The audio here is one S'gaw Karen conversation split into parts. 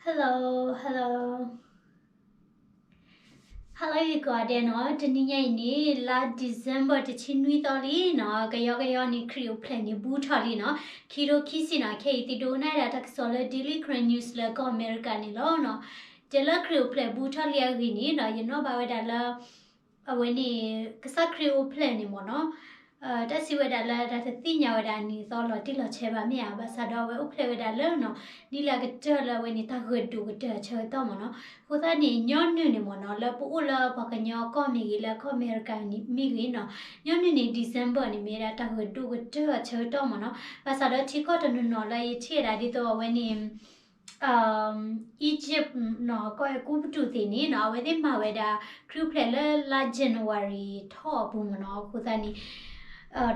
Hello, hello, hello ယကိးဂၤဒဲးနီၤ, တနံၤညါအံၤန့ၣ် လါ December တဆံနွံသီလံနီၤ, ကယီကယီန့ၣ် ခရံာ်အိၣ်ဖျဲၣ်န့ၣ် ဘူးထီၣ်လံနီၤ, ခံထိခံဆံနီၤ, ခဲအံၤသုဒိကနၣ်ဒၣ်တၢ်ကစီၣ်လၢ Daily Karen News လၢကီၢ်အမဲရကၤန့ၣ်လီၤနီၤ. တဲလၢခရံာ်အိၣ်ဖျဲၣ်ဘူးထီၣ်လံအဂ့ၢ်န့ၣ်နီၤ, ယနီၣ်ဘၣ်ဝဲဒၣ်လၢ အဝဲန့ၣ် ကစၢ်ခရံာ်အိၣ်ဖျဲၣ်န့ၣ်မ့ၢ်နီၤ, တၢ်စံးဝဲဒၣ်လၢတၢ်တသ့ၣ်ညါဝဲဒၣ်အနံၤအသီလီၤတံၢ်လီၤဆဲးဘၣ်မ့ၢ်ဧါ, ဘၣ်ဆၣ်ဒီးအဝဲအိၣ်ဖျဲၣ်ဝဲဒၣ်လၢနီၤ, ဒ်လၢအကတၢၢ်လၢအဝဲန့ၣ် တၢ်ဂၢၢ်ဒိၣ်ကတၢၢ်အဆၢကတီၢ်မ့ၢ်နီၤ. အဃိသတးန့ၣ် ညီနုၢ်န့ၣ်မ့ၢ်နီၤ, လၢပအိၣ်လၢပှၤကညီကီၢ်မ့ၢ်ဂ့ၤ, လၢကီၢ်အမဲရကၤမ့ၢ်ဂ့ၤနီၤ, ညီနုၢ်န့ၣ် December န့ၣ် မ့ၢ်ဝဲဒၣ်တၢ်ဂၢၢ်ဒိၣ်ကတၢၢ်အဆၢကတီၢ်မ့ၢ်နီၤ. ဘၣ်ဆၣ်ဒီးထံကီၢ်တနီၤနီၤလၢယထံၣ်ဝဲဒၣ်ဒ်သိးအဝဲန့ၣ် Egypt နီၤ, ကီၢ်အဲၤကူပတူးသ့ၣ်န့ၣ်နီၤ, အဝဲသ့ၣ်မၤဝဲဒၣ် ခရံာ်အိၣ်ဖျဲၣ်လၢလါ January ထီၣ်အပူၤမ့ၢ်နီၤ. အဃိသတးန့ၣ်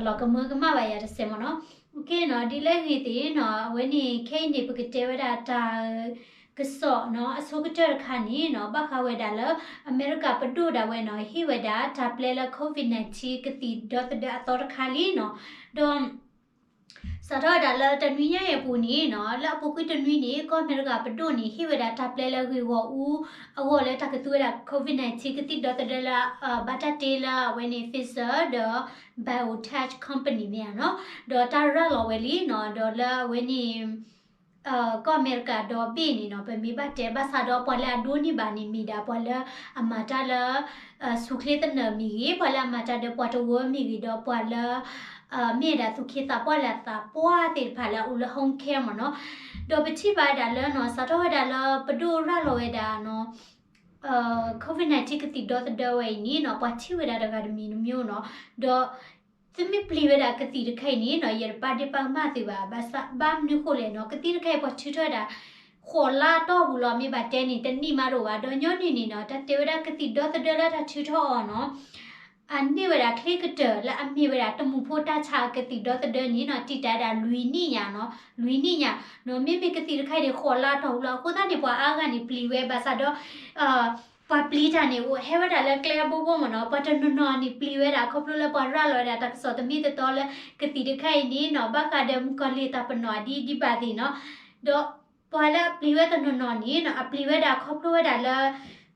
လီၤကမၢကမၣ်ဘၣ်ယၤတစဲးမ့ၢ်နီၤ. ကဲနီၤ, ဒ်လဲၣ်ဂ့ၤသ့ၣ်နီၤ, အဝဲန့ၣ် ခဲအံၤန့ၣ် ပကတဲဝဲဒၣ်တၢ် ကစီၣ်နီၤ, အဆိကတၢၢ်တခါန့ၣ်နီၤ, ဘၣ်ဃးဝဲဒၣ်လၢ အမဲရကၤပဒိၣ်ဒၣ်ဝဲနီၤ, ဟ့ၣ်ဝဲဒၣ်တၢ်ပျဲလၢ COVID nineteen ကသံၣ်ဒီသဒၢအသီတခါလံနီၤ. ဒီး စးထီၣ်ဝဲဒၣ်လၢတနွံညါအံၤအပူၤန့ၣ်နီၤ, လၢအပူၤကွံာ်တနွံန့ၣ် ကီၢ်အမဲရကၤပဒိၣ်န့ၣ် ဟ့ၣ်ဝဲဒၣ်တၢ်ပျဲလၢဂ့ၢ်ဂီၢ်အူအဂီၢ်လၢတၢ်ကသူဝဲဒၣ် COVID nineteen ကသံၣ်ဒီသဒၢလၢ ဘၣ်တၢ်တ့လၢအဝဲန့ၣ် Pfizer ဒီး BioNTech company မ့ၢ်ဧါနီၤ, ဒီးတၢ်ရၤလီၤဝဲလံနီၤ, ဒီးလၢအဝဲန့ၣ် ကီၢ်အမဲရကၤဒီဘ့ၣ်န့ၣ်နီၤ, ပမ့ၢ်ဘၣ်တဲ ဘၣ်ဆၣ်ဒီးပှၤလၢအဒိးန့ၢ်ဘၣ်န့ၣ် မ့ၢ်ဒၣ်ပှၤလၢအမၤတၢ်လၢ ဆူၣ်ချ့သနၢၣ်မ့ၢ်ဂ့ၤ, ပှၤလၢအမၤတၢ်ဒီးပှၤတဝၢမ့ၢ်ဂ့ၤ, ဒီးပှၤလၢ မ့ၢ်ဒၣ်သူၣ်က့သးပှၢ်လၢအသးပှၢ်သ့ၣ်တဖၣ်လၢအအိၣ်လၢ home care မ့ၢ်နီၤ. ဒီးပထံၣ်ဘၣ်ဒၣ်လၢနီၤ, စးထီၣ်ဝဲဒၣ်လၢပဒိၣ်ရၤလီၤဝဲဒၣ်နီၤ COVID nineteen ကသံၣ်ဒီသဒၢဝဲအံၤန့ၣ်နီၤ, ပှၤထံၣ်ဝဲဒၣ်တဂၤတမံၤတမံၤနီၤ, ဒီး သုမ့ၢ်ပျံၤဝဲဒၣ်ကသံၣ်တခါအံၤန့ၣ်နီၤ, ယတပာ်ဒ့ၣ်ပာ်ကမၣ်သုဘၣ်, ဘၣ်မနုၤဃိလဲၣ်နီၤ, ကသံၣ်တခါအံၤပှၤထုးထီၣ်ဝဲဒၣ် ဃိးလါတီၢ်ပူၤလီၤ, မ့ၢ်ဘၣ်တဲန့ၣ် တနံၣ်မးတအိၣ်ဘၣ်, ဒီးညီနုၢ်န့ၣ်နီၤ, တၢ်တဲဝဲဒၣ်ကသံၣ်ဒီသဒၢလၢတၢ်ထုးထီၣ်အီၤနီၤ အန့ၢ်ဝဲဒၣ်ချ့ကတၢၢ်လၢအမ့ၢ်ဝဲဒၣ်တမူးဖိတၢ်ဆါကသံၣ်ဒီသဒၢန့ၣ်နီၤ, တံာ်တာ်ဝဲဒၣ်လွံၢ်နံၣ်ညါနီၤ, လွံၢ်နံၣ်ညါနီၤ, မ့မ့ၢ်ကသံၣ်တခါအံၤန့ၣ် ဃိးလါတီၢ်ပူၤလီၤ. အဃိသတးန့ၣ် ပှၤအါဂၤန့ၣ်ပျံၤဝဲ, ဘၣ်ဆၣ်ဒီး ပှၤပျံၤတၢ်န့ၣ် ဟဲဝဲဒၣ်လၢကျဲအဘိဘိမ့ၢ်နီၤ, ပှၤတနီၤနီၤန့ၣ်ပျံၤဝဲဒၣ် ခီဖျိလၢပှၤရၤလီၤဝဲဒၣ်တၢ်ကစီၣ်တမ့ၢ်တတီလၢ ကသံၣ်တခါအံၤန့ၣ်နီၤ, ဘၣ်ဃးဒီးမုၣ်ကီၤလံၢ်တၢ်ပနီၣ်အဒံးဒံးဘၣ်သ့ၣ်နီၤ, ဒီးပှၤလၢအပျံၤဝဲတနီၤနီၤန့ၣ်နီၤ, အပျံၤဝဲဒၣ်ခီဖျိဝဲဒၣ်လၢ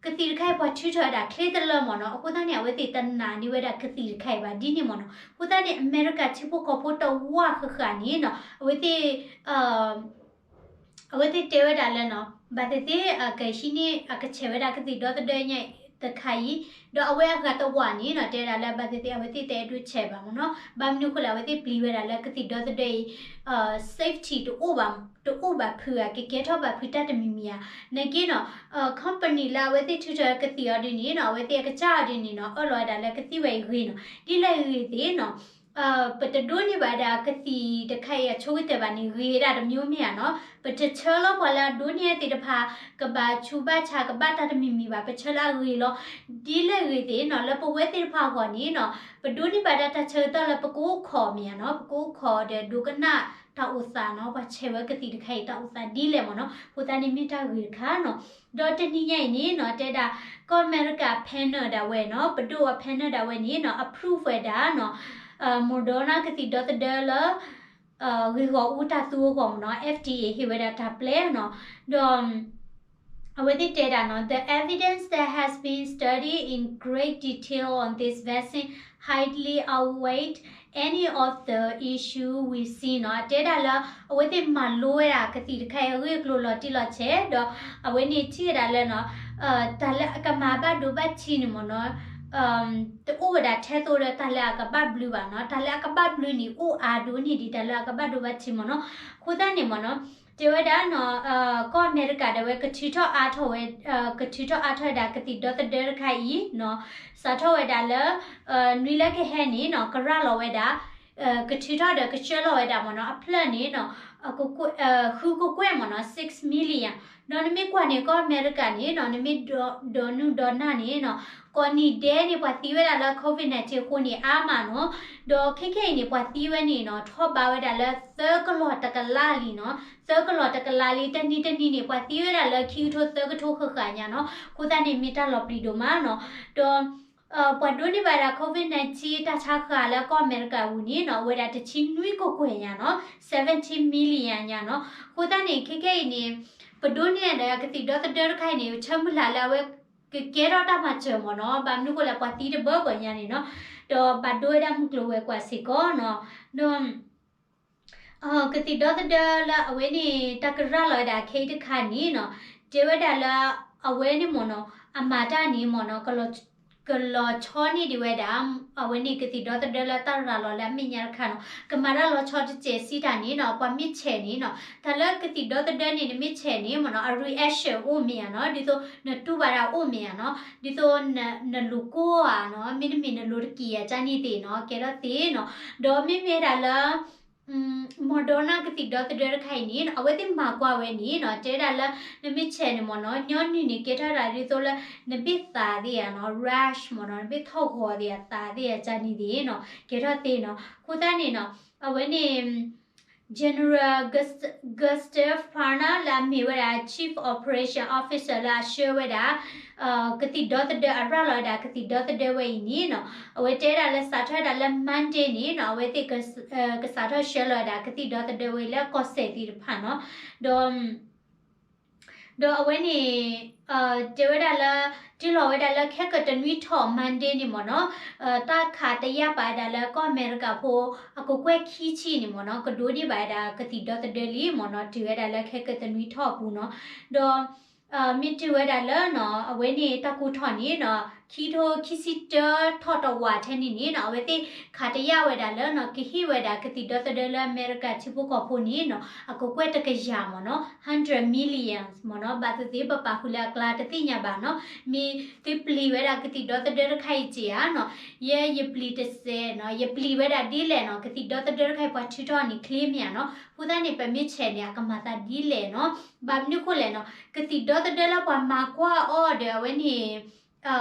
ကသံၣ်တခါအံၤပှၤထုးထီၣ်ဝဲဒၣ်ချ့တလၢမ့ၢ်နီၤ, အဃိသတးန့ၣ် အဝဲသ့ၣ်တနာ်န့ၢ်ဝဲဒၣ်ကသံၣ်တခါအံၤဘၣ်ဒ်န့ၣ်မ့ၢ်နီၤ. အဃိသတးန့ၣ် အမဲရကၤထံဖိကီၢ်ဖိတဝၢ်ဃၣ်ဃၣ်န့ၣ်နီၤ, အဝဲသ့ၣ် အဝဲသ့ၣ်တဲဝဲဒၣ်လၢနီၤ, ဘၣ်သ့ၣ်သ့ၣ် အကဟံးန့ၢ် အကဆဲးဝဲဒၣ်ကသံၣ်ဒီသဒၢညါတခါအံၤ, ဒီးအဝဲအဂၤတဝၢ်န့ၣ်နီၤ, တဲဝဲဒၣ်လၢဘၣ်သ့ၣ်သ့ၣ် အဝဲသ့ၣ်တအဲၣ်ဒိးဆဲးဘၣ်မ့ၢ်နီၤ, ဘၣ်မနုၤဃိလဲၣ် အဝဲသ့ၣ်ပျံၤဝဲဒၣ်လၢကသံၣ်ဒီသဒၢအံၤ safety တအိၣ်ဘၣ်, တအိၣ်ဘၣ်ဖုးဧါ, ကကဲထီၣ်ဘၣ်ဖုးတၢ်တမံၤမံၤဧါ, နာ်က့နီၤ, company လၢအဝဲသ့ၣ်ထုးထီၣ်ကသံၣ်အီၤဒ်န့ၣ်နီၤ, အဝဲသ့ၣ်အကစၢ်အီၤဒ်န့ၣ်နီၤ, အၢၣ်လီၤဝဲဒၣ်လၢကသံၣ်ဝဲအံၤဂ့ၤနီၤ, ဒ်လဲၣ်ဂ့ၤသ့ၣ်နီၤ ပတဒိးန့ၢ်ဘၣ်ဒၣ်ကသံၣ်တခါအံၤအဆိကတၢၢ်ဘၣ်န့ၣ် ဂ့ၤဒၣ်တမံၤမ့ၢ်ဧါနီၤ, ပတဆၢလီၤပှၤလၢအဒိးန့ၢ်သ့ၣ်တဖၣ် ကဘၣ်ဆူးဘၣ်ဆါ ကဘၣ်တၢ်တမံၤမံၤဘၣ်, ပဆၢလၢအဂ့ၤလီၤ. ဒ်လဲၣ်ဂ့ၤသ့ၣ်နီၤ, လၢပဝဲသ့ၣ်တဖၣ်အဂီၢ်န့ၣ်နီၤ, ပဒိးန့ၢ်ဘၣ်ဒၣ်တၢ်ဆၢကတီၢ်လၢပကအိၣ်ခိးမ့ၢ်ဧါနီၤ, ပကအိၣ်ခိးဒီးဒိကနၣ်တၢ်အိၣ်သးနီၤ, ပှၤဆဲးဝဲကသံၣ်တခါအံၤတၢ်အိၣ်သးဒ်လဲၣ်မ့ၢ်နီၤ, အဃိသတးန့ၣ်မ့ၢ်တၢ်ဂ့ၤတခါနီၤ. ဒီးတနံၤညါအံၤန့ၣ်နီၤ, တဲဒၣ် ကီၢ်အမဲရကၤ panel ဒၣ်ဝဲနီၤ, ပဒိၣ်အ panel ဒၣ်ဝဲန့ၣ်နီၤ, approve ဝဲဒၣ်နီၤ, Moderna ကသံၣ်ဒီသဒၢလၢ ဂ့ၢ်ဂီၢ်အူတၢ်သူအဂီၢ်မ့ၢ်နီၤ, F D A ဟ့ၣ်ဝဲဒၣ်တၢ်ပျဲနီၤ, ဒီး အဝဲသ့ၣ်တဲဒၣ်နီၤ, the evidence that has been studied in great detail on this vaccine highly outweigh any of the issue we see နီၤ, တဲဒၣ်လၢ အဝဲသ့ၣ်မၤလိဝဲဒၣ်ကသံၣ်တခါအံၤအဂ့ၢ်အကျိၤလီၤတံၢ်လီၤဆဲး ဒီး အဝဲန့ၣ်ထံၣ်ဝဲဒၣ်လၢနီၤ, တၢ်လၢအကမၤဘၣ်ဒိဘၣ်ထံးန့ၣ်မ့ၢ်နီၤ တအိၣ်ဝဲဒၣ်ထဲသိးဒီးတၢ်လၢအကဘၣ်ဘျုးဘၣ်နီၤ, တၢ်လၢအကဘၣ်ဘျုးန့ၣ် အိၣ်အါဒိၣ်န့ၢ်ဒံးတၢ်လၢအကဘၣ်ဒိဘၣ်ထံးမ့ၢ်နီၤ. အဃိသတးန့ၣ်မ့ၢ်နီၤ, တဲဝဲဒၣ်နီၤ, ကီၢ်အမဲရကၤဒၣ်ဝဲ ကထုးထီၣ်အါထီၣ်ဝဲ, ကထုးထီၣ်အါထီၣ်ဝဲဒၣ်ကသံၣ်ဒီသဒၢတခါအံၤနီၤ, စးထီၣ်ဝဲဒၣ်လၢ နွံလၢကဟဲန့ၣ်နီၤ, ကရၤလီၤဝဲဒၣ် ကထုးထီၣ်ဒီးကဆှၢလီၤဝဲဒၣ်မ့ၢ်နီၤ, အဖျၢၣ်န့ၣ်နီၤ, ဃုကကွဲၢ်မ့ၢ်နီၤ, six million. ဒီးနမ့ၢ်ကွၢ်န့ၣ် ကီၢ်အမဲရကၤန့ၣ်နီၤ, နမ့ၢ်ဒိးနုၢ်ဒိးနၢ်န့ၣ်နီၤ, ကိးနံၤဒဲးန့ၣ် ပှၤသံဝဲဒၣ်လၢ COVID nineteen အဃိန့ၣ် အါမးနီၤ. ဒီးခဲခဲအံၤန့ၣ် ပှၤသံဝဲန့ၣ်နီၤ, ထီၣ်ဘးဝဲဒၣ်လၢသၢကလီၢ်တကလးလံနီၤ, သၢကလီၢ်တကလးလံ, တနံၤတနံၤန့ၣ် ပှၤသံဝဲဒၣ်လၢခံကထိသၢကထိဃၣ်ဃၣ်ညါနီၤ. အဃိသတးန့ၣ် မ့ၢ်တၢ်လီၤပျံၤဒိၣ်မးနီၤ. ဒီး ပှၤဒိးန့ၢ်ဘၣ်ဒၣ် COVID nineteen တၢ်ဆါဃာ်လၢကီၢ်အမဲရကၤအပူၤန့ၣ်နီၤ, အိၣ်ဝဲဒၣ်တဆံနွံကကွဲၢ်ညါနီၤ, seventeen million ညါနီၤ. အဃိသတးန့ၣ် ခဲခဲအံၤန့ၣ် ပဒိးန့ၢ်ဒီးကသံၣ်ဒီသဒၢတခါအံၤန့ၣ် ဆၢမုၢ်လၢ်လၢအဝဲကကဲထီၣ်တၢ်မၤစၢၤမ့ၢ်နီၤ, ဘၣ်မနုၤဃိလဲၣ် ပှၤသံတဘၢဘၢညါန့ၣ်နီၤ, ဒီးဘၣ်ဒိဝဲဒၣ်မုၢ်ကျိၤဝဲၤကွာ်စ့ၢ်ကီးနီၤ, ဒီး ကသံၣ်ဒီသဒၢလၢအဝဲန့ၣ် တၢ်ကရၤလီၤဝဲဒၣ်ခဲအံၤတခါန့ၣ်နီၤ, တဲဝဲဒၣ်လၢ အဝဲန့ၣ်မ့ၢ်နီၤ အမၤတၢ်န့ၣ်မ့ၢ်နီၤ ကလီၤဆီန့ၢ်ဒံးဝဲဒၣ် အဝဲန့ၣ်ကသံၣ်ဒီသဒၢလၢတၢ်ရၤလီၤလၢအမဲာ်ညါတခါနီၤ, ကမၤတၢ်လီၤဆီတစဲးစံးတၢ်န့ၣ်နီၤ, ပှၤမ့ၢ်ဆဲးန့ၣ်နီၤ, တၢ်လၢကသံၣ်ဒီသဒၢန့ၣ် နမ့ၢ်ဆဲးန့ၣ်မ့ၢ်နီၤ အ reaction အိၣ်မ့ၢ်ဧါနီၤ, ဒ်သိးနတူၢ်ဘၣ်ဒၣ်အိၣ်မ့ၢ်ဧါနီၤ, ဒ်သိးနလိၤကိၢ်ဧါနီၤ, မ့တမ့ၢ်နလိၤတက့ၤဧါ ကန့ၣ်သ့ၣ်နီၤ, ကဲထီၣ်သ့နီၤ, ဒီးမ့မ့ၢ်ဒၣ်လၢ Moderna ကသံၣ်ဒီသဒၢတခါအံၤန့ၣ် အဝဲသ့ၣ်မၤကွၢ်ဝဲန့ၣ်နီၤ, တဲဒၣ်လၢ နမ့ၢ်ဆဲးန့ၣ်မ့ၢ်နီၤ ညီနုၢ်န့ၣ် ကဲထီၣ်ဒၣ်ဒ်သိးလၢ နဘ့ၣ်သးသ့ၣ်ဧါနီၤ, rash မ့ၢ်နီၤ, နဘ့ၣ်ထီၣ်ဂီၤသ့ၣ်ဧါ သးသ့ၣ်ဧါ ကန့ၣ်သ့ၣ်နီၤ, ကဲထီၣ်သ့နီၤ, အဃိသတးန့ၣ်နီၤ, အဝဲန့ၣ် General Gustav Perna လၢအမ့ၢ်ဝဲဒၣ် Chief Operation Officer လၢအဆှၢဝဲဒၣ် ကသံၣ်ဒီသဒၢ အရၤလီၤဝဲဒၣ်ကသံၣ်ဒီသဒၢဝဲအံၤန့ၣ်နီၤ, အဝဲတဲဒၣ်လၢစးထီၣ်ဝဲဒၣ်လၢ Monday န့ၣ်နီၤ, အဝဲသ့ၣ် ကစးထီၣ်ဆှၢလီၤဝဲဒၣ်ကသံၣ်ဒီသဒၢဝဲအံၤလၢကီၢ်စဲၣ်သ့ၣ်တဖၣ်နီၤ, ဒီး ဒီးအဝဲန့ၣ် တဲဝဲဒၣ်လၢ တုၤလီၤဝဲဒၣ်လၢခဲကတနွံထီၣ် Monday န့ၣ်မ့ၢ်နီၤ, တၢ်ခးတယာ်ပာ်ဝဲဒၣ်လၢကီၢ်အမဲရကၤဖိ အကကွဲၢ်ခံဆံန့ၣ်မ့ၢ်နီၤ, ကဒိးန့ၢ်ဘၣ်ဝဲဒၣ်ကသံၣ်ဒီသဒၢလံမ့ၢ်နီၤ, တုၤဝဲဒၣ်လၢခဲကတနွံထီၣ်အပူၤနီၤ, ဒီး မ့ၢ်တုၤဝဲဒၣ်လၢနီၤ အဝဲန့ၣ်တၢ်ကိၢ်ထီၣ်န့ၣ်နီၤ ခံထိခံဆံတၢထီၣ်တဝးထဲန့ၣ်န့ၣ်နီၤ, အဝဲသ့ၣ်ခးတယာ်ဝဲဒၣ်လၢနီၤ ကဟ့ၣ်ဝဲဒၣ်ကသံၣ်ဒီသဒၢလၢအမဲရကၤထံဖိကီၢ်ဖိန့ၣ်နီၤ အကကွဲၢ်တကယၤမ့ၢ်နီၤ, hundred millions မ့ၢ်နီၤ, ဘၣ်သ့ၣ်သ့ၣ်ပပာ်ဃုာ်လၢအကျါတသ့ၣ်ညါဘၣ်နီၤ, မ့ၢ်သုပျံၤဝဲဒၣ်ကသံၣ်ဒီသဒၢတခါအံၤက့ဧါနီၤ, ယဲယပျံၤတစဲးနီၤ, ယပျံၤဝဲဒၣ်ဒ်လဲၣ်နီၤ, ကသံၣ်ဒီသဒၢတခါအံၤပှၤထုးထီၣ်န့ၣ်ချ့မ့ၢ်ဧါနီၤ, အဃိသတးန့ၣ် ပမ့ၢ်ဆဲးန့ၣ် အကမၤသးဒ်လဲၣ်နီၤ, ဘၣ်မနုၤဃိလဲၣ်နီၤ, ကသံၣ်ဒီသဒၢလၢပှၤမၤကွၢ်အီၤဒီးအဝဲန့ၣ်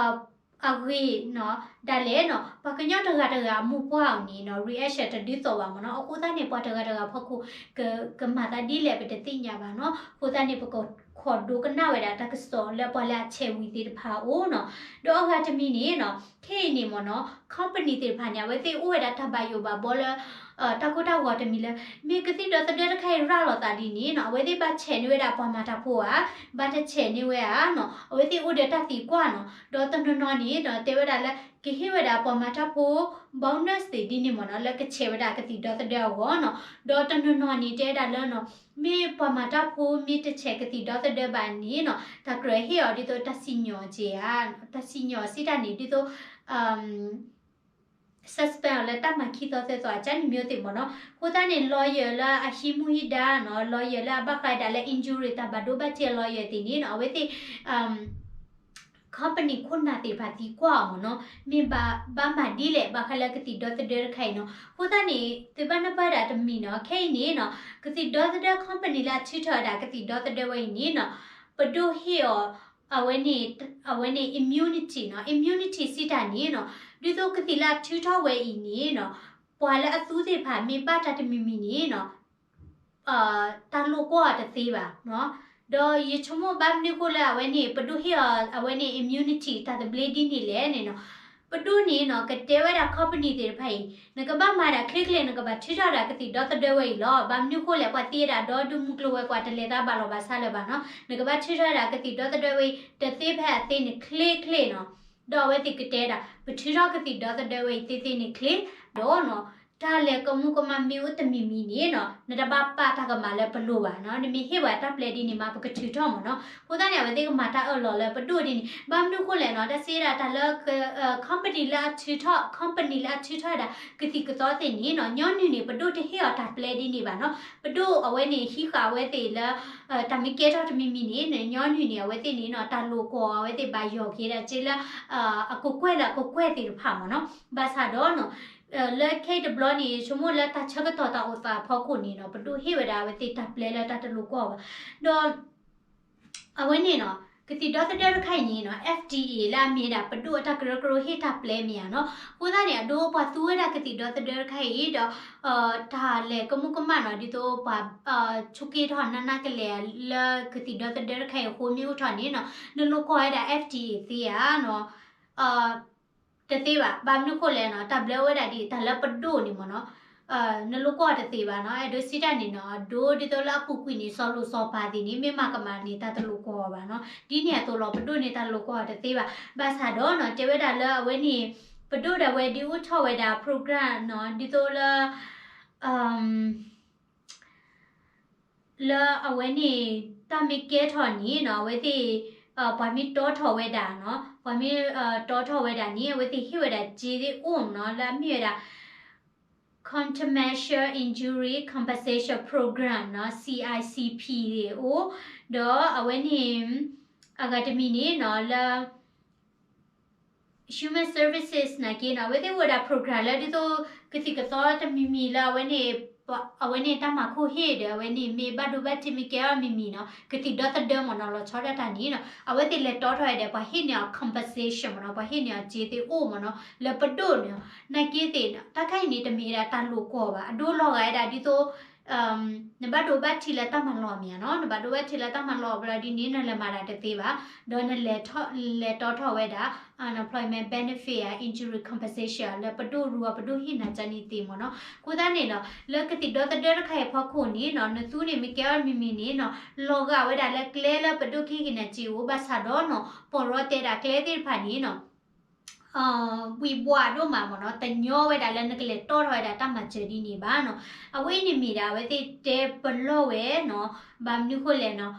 အဂ့ၤနီၤ ဒၣ်လဲာ်နီၤ ပှၤကညီတဂၤတဂၤအမိၢ်ပှၢ်အီၤန့ၣ်နီၤ reaction တဒ်သိးဘၣ်မ့ၢ်နီၤ, အဃိသတးန့ၣ် ပှၤတဂၤတဂၤဖီခိၣ် ကမၤသးဒ်လဲၣ်ပတသ့ၣ်ညါဘၣ်နီၤ, အဃိသတးန့ၣ် ပကခိးဒိကနၣ်ဝဲဒၣ်တၢ်ကစီၣ်လၢပှၤလၢအဆဲးဝံၤသ့ၣ်တဖၣ်အအိၣ်နီၤ, ဒီးအဂၤတမံၤန့ၣ်နီၤ ခဲအံၤန့ၣ်မ့ၢ်နီၤ company သ့ၣ်တဖၣ်န့ၣ် အဝဲသ့ၣ်အိၣ်ဝဲဒၣ်တၢ်ဘၣ်ယိၣ်ဘၣ်ဘီလၢ တၢ်ကိၢ်တၢ်ဂီၤတမံၤလၢ မ့ၢ်ကသံၣ်ဒီသဒၢတခါအံၤရၤလီၤသးဒ်န့ၣ်နီၤ အဝဲသ့ၣ်ဘၣ်ဆဲးန့ၢ်ဝဲဒၣ်ပှၤမၤတၢ်ဖိဧါ, ဘၣ်တဆဲးန့ၢ်ဝဲဧါနီၤ, အဝဲသ့ၣ်အိၣ်ဒီးတၢ်သံကွၢ်နီၤ, ဒီးတနီၤနီၤန့ၣ်ဒီးတဲဝဲဒၣ်လၢ ကဟ့ၣ်ဝဲဒၣ်ပှၤမၤတၢ်ဖိ bonus သ့ၣ်ဒ်န့ၣ်မ့ၢ်နီၤ လၢကဆဲးဝဲဒၣ်ကသံၣ်ဒီသဒၢအဂီၢ်နီၤ, ဒီးတနီၤနီၤန့ၣ်တဲဝဲဒၣ်လၢနီၤ မ့ၢ်ပှၤမၤတၢ်ဖိမ့ၢ်တဆဲးကသံၣ်ဒီသဒၢဘၣ်န့ၣ်နီၤ တၢ်ကြၢးဟ့ၣ်အီၤဒ်သိးတၢ်စံၣ်ညီၣ်က့ဧါ, တၢ်စံၣ်ညီၣ်စံးတၢ်န့ၣ် ဒ်သိး suspend အီၤလၢတၢ်မၤခံသီသၢသီ အကၢ်နံၤမ့ၢ်သ့ၣ်မ့ၢ်နီၤ, အဃိသတးန့ၣ် lawyer လၢအဟံးမူဟံးဒါနီၤ lawyer လၢအဘၣ်ဃးဒၣ်လၢ injury တၢ်ဘၣ်ဒိဘၣ်ထံးအ lawyer သ့ၣ်န့ၣ်နီၤ အဝဲသ့ၣ် company ခိၣ်နၢ်သ့ၣ်တဖၣ်သံကွၢ်အီၤမ့ၢ်နီၤ, မ့ၢ်ဘၣ်မၤဒ်လဲၣ် ဘၣ်ဃးလၢကသံၣ်ဒီသဒၢတခါအံၤနီၤ, အဃိသတးန့ၣ် သုဘၣ်နၢ်ပၢၢ်ဒၣ်တမံၤနီၤ ခဲအံၤန့ၣ်နီၤ ကသံၣ်ဒီသဒၢ company လၢအထုးထီၣ်ဝဲဒၣ်ကသံၣ်ဒီသဒၢဝဲအံၤန့ၣ်နီၤ ပဒိၣ်ဟ့ၣ်အီၤ အဝဲန့ၣ် အဝဲန့ၣ် immunity နီၤ immunity စံးတၢ်န့ၣ်နီၤ ဒ်သိးကသံၣ်လၢအထုးထီၣ်ဝဲအံၤန့ၣ်နီၤ ပှၤလၢအသူသ့ၣ်တဖၣ်မ့ၢ်ဘၣ်တၢ်တမံၤမံၤန့ၣ်နီၤ တၢ်လိာ်ကွီၢ်အီၤတသ့ဘၣ်နီၤ, ဒီးယဆိကမိၣ်ဘၣ်မနုၤဃိလၢအဝဲန့ၣ် ပဒိၣ်ဟ့ၣ်အီၤ အဝဲန့ၣ် immunity တၢ်သဘျ့ဒ်န့ၣ်လဲၣ်န့ၣ်နီၤ, ပဒိၣ်န့ၣ်နီၤ ကတဲဝဲဒၣ် company သ့ၣ်တဖၣ်အံၤ နကဘၣ်မၤဒၣ်ချ့ချ့ နကဘၣ်ထုးထီၣ်ဒၣ်ကသံၣ်ဒီသဒၢဝဲအံၤလီၤ, ဘၣ်မနုၤဃိလဲၣ် ပှၤသံဝဲဒၣ်ဒီဒူၣ်မုၢ်ကျိၤဝဲၤကွာ် တလဲၤသးဘၣ်လီၤဘၣ်ဆါလၢၤဘၣ်နီၤ, နကဘၣ်ထုးထီၣ်ဒၣ်ကသံၣ်ဒီသဒၢဝဲအံၤ တသ့ဖဲအသ့န့ၣ် ချ့ချ့နီၤ, ဒီးအဝဲသ့ၣ်ကတဲဒၣ် ပထုးထီၣ်ကသံၣ်ဒီသဒၢဝဲအံၤသ့သ့န့ၣ်ချ့, ဒီးနီၤ တၢ်လဲၤကမူကမၣ်မ့ၢ်အိၣ်တမံၤမံၤန့ၣ်နီၤ နတဘၣ်ပာ်တၢ်ကမၣ်လၢပလိၤဘၣ်နီၤ, နမ့ၢ်ဟ့ၣ်ဝဲတၢ်ပျဲဒ်န့ၣ်မး ပကထုးထီၣ်မ့ၢ်နီၤ, အဃိသတးန့ၣ် အဝဲသ့ၣ်ကမၤတၢ်အၢၣ်လီၤလၢပဒိၣ်ဒ်န့ၣ်, ဘၣ်မနုၤဃိလဲၣ်နီၤ တၢ်စံးဒၣ်တၢ်လၢ company လၢအထုးထီၣ် company လၢအထုးထီၣ်ဝဲဒၣ် ကသံၣ်ကသီသ့ၣ်န့ၣ်နီၤ ညီနုၢ်န့ၣ် ပဒိၣ်တဟ့ၣ်အီၤတၢ်ပျဲဒ်န့ၣ်ဘၣ်နီၤ, ပဒိၣ်အဝဲန့ၣ် ဟံးဃာ်အဝဲသ့ၣ်လၢ တၢ်မ့ၢ်ကဲထီၣ်တမံၤမံၤန့ၣ် ညီနုၢ်န့ၣ် အဝဲသ့ၣ်န့ၣ်နီၤ တၢ်လိာ်ကွီၢ်အဝဲသ့ၣ်ဘၣ်ယီၢ်က့ၤဒၣ်က့လၢ အကကွဲၢ်လၢအကကွဲၢ်သ့ၣ်တဖၣ်မ့ၢ်နီၤ, ဘၣ်ဆၣ်ဒီးနီၤ လၢခဲအံၤတဘျီန့ၣ် ဆိကမိၣ်လၢတၢ်ဆၢကတီၢ်တၢ်အိၣ်သးအဖီခိၣ်န့ၣ်နီၤ ပဒိၣ်ဟ့ၣ်ဝဲဒၣ်အဝဲသ့ၣ်တၢ်ပျဲလၢတၢ်တလိာ်ကွီၢ်ဘၣ်, ဒီး အဝဲန့ၣ်နီၤ ကသံၣ်ဒီသဒၢတခါအံၤန့ၣ်နီၤ FDA လၢအမ့ၢ်ဒၣ်ပဒိၣ်အတၢ်ကရၢကရိဟ့ၣ်တၢ်ပျဲမ့ၢ်ဧါနီၤ, အဃိသတးန့ၣ် အဒိပှၤသူဝဲဒၣ်ကသံၣ်ဒီသဒၢတခါအံၤဒီး တၢ်လဲၤကမူကမၣ်နီၤ ဒ်သိးပှၤ ဆိးက့ထီၣ်နးနးကလဲာ်လၢကသံၣ်ဒီသဒၢတခါအံၤအဃိမ့ၢ်အိၣ်ထီၣ်န့ၣ်နီၤ နလိာ်ကွီၢ်ဝဲဒၣ် FDA သ့ဧါနီၤ တသ့ဘၣ်. ဘၣ်မနုၤဃိလဲၣ်နီၤ တၢ်ဘျၢဝဲဒၣ်ဒ်တၢ်လၢပဒိၣ်န့ၣ်မ့ၢ်နီၤ, နလိၣ်ကွီၢ်တသ့ဘၣ်နီၤ. အဲၣ်ဒိးစံးတၢ်န့ၣ်နီၤ ဒိဒ်သိးလၢအပူၤကွံာ်န့ၣ် စီၤလိၣ်စီၤပၤသ့ၣ်န့ၣ် မ့ၢ်မၤကမၣ်န့ၣ် တၢ်တလိၣ်ကွီၢ်ဘၣ်နီၤ. ဒ်န့ၣ်အသိးလီၤ ပဒိၣ်န့ၣ် တၢ်လိၣ်ကွီၢ်တသ့ဘၣ်. ဘၣ်ဆၣ်ဒီးနီၤ တဲဝဲဒၣ်လၢအဝဲန့ၣ် ပဒိၣ်ဒၣ်ဝဲဒ်အိၣ်ထီၣ်ဝဲဒၣ် program နီၤ ဒ်သိးလၢ လၢအဝဲန့ၣ် တၢ်မ့ၢ်ကဲထီၣ်န့ၣ်နီၤ အဝဲသ့ၣ် ပှၤမ့ၢ်တီထီၣ်ဝဲဒၣ်နီၤ ပှၤမ့ၢ်တီထီၣ်ဝဲဒၣ်န့ၣ် အဝဲသ့ၣ်ဟ့ၣ်ဝဲဒၣ်စ့သ့ၣ်အိၣ်မ့ၢ်နီၤ လၢအမ့ၢ်ဝဲဒၣ် Countermeasure Injury Compensation Program နီၤ C I C P အိၣ်, ဒီးအဝဲန့ၣ် အဂၤတမံၤန့ၣ်နီၤ လၢ Human Services နာ်က့နီၤ အဝဲသ့ၣ်အိၣ်ဝဲဒၣ် program လၢဒ်သိး ကသံၣ်ကသီတမံၤမံၤလၢအဝဲန့ၣ် အဝဲန့ၣ်တၢ်မၤခိၣ်ဟ့ၣ်ဒီး အဝဲန့ၣ်မ့ၢ်ဘၣ်ဒိဘၣ်ထံး မ့ၢ်ကဲအီၤမံၤမံၤနီၤ ကသံၣ်ဒီသဒၢမ့ၢ်နီၤ လီၤဆီဒၣ်တၢ်န့ၣ်နီၤ အဝဲသ့ၣ်လဲၤတီထီၣ်ဝဲဒီး ပှၤဟ့ၣ်န့ၢ်အီၤ compensation မ့ၢ်နီၤ ပှၤဟ့ၣ်န့ၢ်အီၤစ့သ့ၣ်အိၣ်မ့ၢ်နီၤ လၢပဒိၣ်န့ၣ် နာ်က့သ့ၣ် တၢ်ခါအံၤန့ၣ် တမ့ၢ်ဝဲဒၣ်တၢ်လိၣ်ကွီၢ်ဘၣ် အဒိလီၤဂာ်ဝဲဒၣ်ဒ်သိး နဘၣ်ဒိဘၣ်ထံးလၢတၢ်မၤလီၢ်မ့ၢ်ဧါနီၤ နဘၣ်ဒိဘၣ်ထံးလၢတၢ်မၤလီၢ်ဘျီဒ်န့ၣ် နလဲၤမၤတၢ်တသ့ဘၣ်, ဒီးနလဲၤတီထီၣ်ဝဲဒၣ် unemployment benefit ဧါ injury compensation လၢပဒိၣ်ရူအပဒိၣ်ဟ့ၣ်နၤကန့ၣ်သ့မ့ၢ်နီၤ. အဃိသတးန့ၣ်နီၤ လၢကသံၣ်ဒီသဒၢတခါအံၤအဖီခိၣ်န့ၣ်နီၤ နသူန့ၣ်မ့ၢ်ကဲအီၤမံၤမံၤန့ၣ်နီၤ လီၤဂာ်ဝဲဒၣ်လၢကျဲလၢပဒိၣ်ကဟ့ၣ်က့ၤနၤစ့အိၣ် ဘၣ်ဆၣ်ဒီးနီၤ ပီၢ်ရီတဲဒၣ်ကျဲသ့ၣ်တဖၣ်န့ၣ်နီၤ ဝံၤဘှးဒိၣ်မးမ့ၢ်နီၤ တညီဝဲဒၣ်လၢနကလဲၤတီထီၣ်ဝဲဒၣ်တၢ်မၤစၢၤဒ်န့ၣ်ဘၣ်နီၤ. အဝဲအံၤန့ၣ်မ့ၢ်ဒၣ် အဝဲသ့ၣ်တဲပလီၢ်ဝဲနီၤ ဘၣ်မနုၤဃိလဲၣ်နီၤ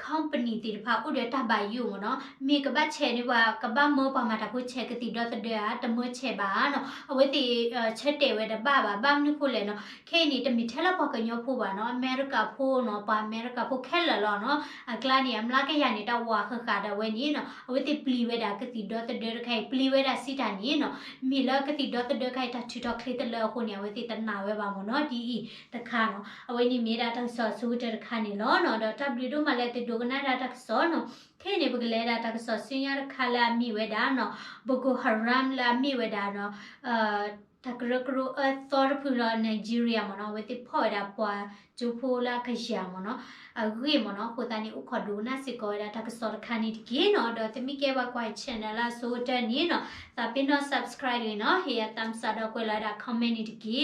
company သ့ၣ်တဖၣ်အိၣ်ဒီးတၢ်ဘၣ်ယိၣ်မ့ၢ်နီၤ မ့ၢ်ကဘၣ်ဆဲးန့ၢ်ပှၤ ကဘၣ်မၢပှၤမၤတၢ်ဖိဆဲးကသံၣ်ဒီသဒၢဧါ တမၢဆဲးဘၣ်နီၤ အဝဲသ့ၣ် ဆၢတဲာ်ဝဲတဘၣ်ဘၣ် ဘၣ်မနုၤဃိလဲၣ်နီၤ ခဲအံၤန့ၣ် တမ့ၢ်ထဲလၢပှၤကညီဖိဘၣ်နီၤ အမဲရကၤဖိနီၤ ပှၤအမဲရကၤဖိခဲလၢာ်လီၤနီၤ အကျါန့ၣ် အမျးကယၤန့ၣ် တၢ်ဝးဃၣ်ဃၣ်ဒီးဝဲန့ၣ်နီၤ အဝဲသ့ၣ်ပျံၤဝဲဒၣ်ကသံၣ်ဒီသဒၢတခါအံၤ ပျံၤဝဲဒၣ်စံးတၢ်န့ၣ်နီၤ မ့ၢ်လၢကသံၣ်ဒီသဒၢတခါအံၤ တၢ်ထုးထီၣ်ချ့တလၢအဃိန့ၣ် အဝဲသ့ၣ်တနာ်ဝဲဘၣ်မ့ၢ်နီၤ ဒ်အံၤတခါနီၤ အဝဲန့ၣ်မ့ၢ်ဒၣ်တၢ်ကစီၣ်အဆိကတၢၢ်တခါန့ၣ်လီၤနီၤ ဒီးတၢ်ဘျုးဒိၣ်မးလၢသုဒိကနၣ်ဒၣ်တၢ်ကစီၣ်နီၤ ခဲအံၤန့ၣ် ပကလဲၤဒၣ်တၢ်ကစီၣ်ဆူညါတခါလၢအမ့ၢ်ဝဲဒၣ်နီၤ Boko Haram လၢအမ့ၢ်ဝဲဒၣ်နီၤ တၢ်ကရၢကရိအၢသီတဖုလၢ Nigeria မ့ၢ်နီၤ အဝဲသ့ၣ်ဖီၣ်ဝဲဒၣ်ပှၤကၠိဖိလၢအကယၤမ့ၢ်နီၤ အဂ့ၢ်မ့ၢ်နီၤ အဃိသတးန့ၣ် အိၣ်ခိးဒိကနၣ်စ့ၢ်ကီးဝဲဒၣ်တၢ်ကစီၣ်တခါန့ၣ်တက့ၢ်နီၤ ဒီးသုမ့ၢ်ကဲပှၤကွၢ် channel လၢအဆိကတၢၢ်န့ၣ်နီၤ သးပ့ၤနီၣ် subscribe တဂ့ၤနီၤ ဟ့ၣ်ယၤ thumbs up ဒီးကွဲးလီၤဝဲဒၣ် comment န့ၣ်တက့ၢ်